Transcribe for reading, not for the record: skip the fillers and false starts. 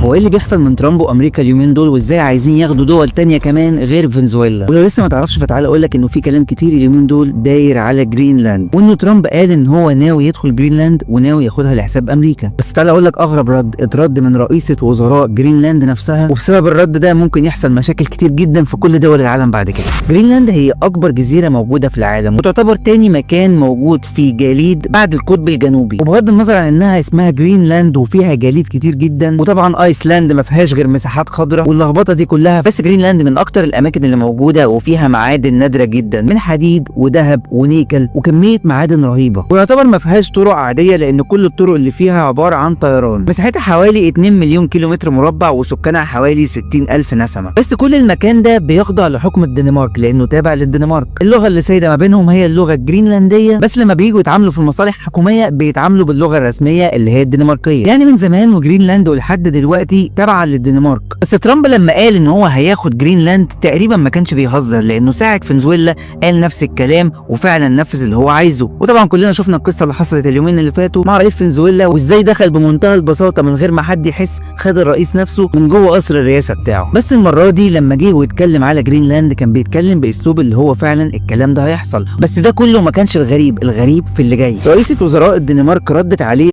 هو ايه اللي بيحصل من ترامب وامريكا اليومين دول، وازاي عايزين ياخدوا دول تانية كمان غير فنزويلا؟ ولو لسه ما تعرفش فتعالى اقول لك انه في كلام كتير اليومين دول داير على جرينلاند، وانه ترامب قال ان هو ناوي يدخل جرينلاند وناوي ياخدها لحساب امريكا. بس تعالى اقول لك اغرب رد اترد من رئيسة وزراء جرينلاند نفسها، وبسبب الرد ده ممكن يحصل مشاكل كتير جدا في كل دول العالم بعد كده. جرينلاند هي اكبر جزيرة موجودة في العالم، وتعتبر تاني مكان موجود فيه جليد بعد القطب الجنوبي. وبغض النظر عن انها اسمها جرينلاند وفيها جليد كتير جدا، وطبعا ايسلاند ما فيهاش غير مساحات خضراء واللخبطه دي كلها، بس جرينلاند من اكتر الاماكن اللي موجودة وفيها معادن نادرة جدا من حديد وذهب ونيكل وكمية معادن رهيبة. ويعتبر ما فيهاش طرق عادية لان كل الطرق اللي فيها عبارة عن طيران. مساحتها حوالي 2 مليون كيلومتر مربع وسكانها حوالي 60 الف نسمه. بس كل المكان ده بيخضع لحكم الدنمارك لانه تابع للدنمارك. اللغة اللي سايده ما بينهم هي اللغة الجرينلانديه، بس لما بييجوا يتعاملوا في المصالح الحكومية بيتعاملوا باللغة الرسمية اللي هي الدنماركيه. يعني من زمان وجرينلاند ولحد دلوقتي تابعه للدنمارك. بس ترامب لما قال ان هو هياخد جرينلاند تقريبا ما كانش بيهزر، لانه ساعة فنزويلا قال نفس الكلام وفعلا نفذ اللي هو عايزه. وطبعا كلنا شفنا القصة اللي حصلت اليومين اللي فاتوا مع رئيس فنزويلا، وازاي دخل بمنتهى البساطة من غير ما حد يحس، خد الرئيس نفسه من جوه قصر الرئاسة بتاعه. بس المرة دي لما جه واتكلم على جرينلاند كان بيتكلم باسلوب اللي هو فعلا الكلام ده هيحصل. بس ده كله ما كانش الغريب، الغريب في اللي جاي. رئيسة وزراء الدنمارك ردت عليه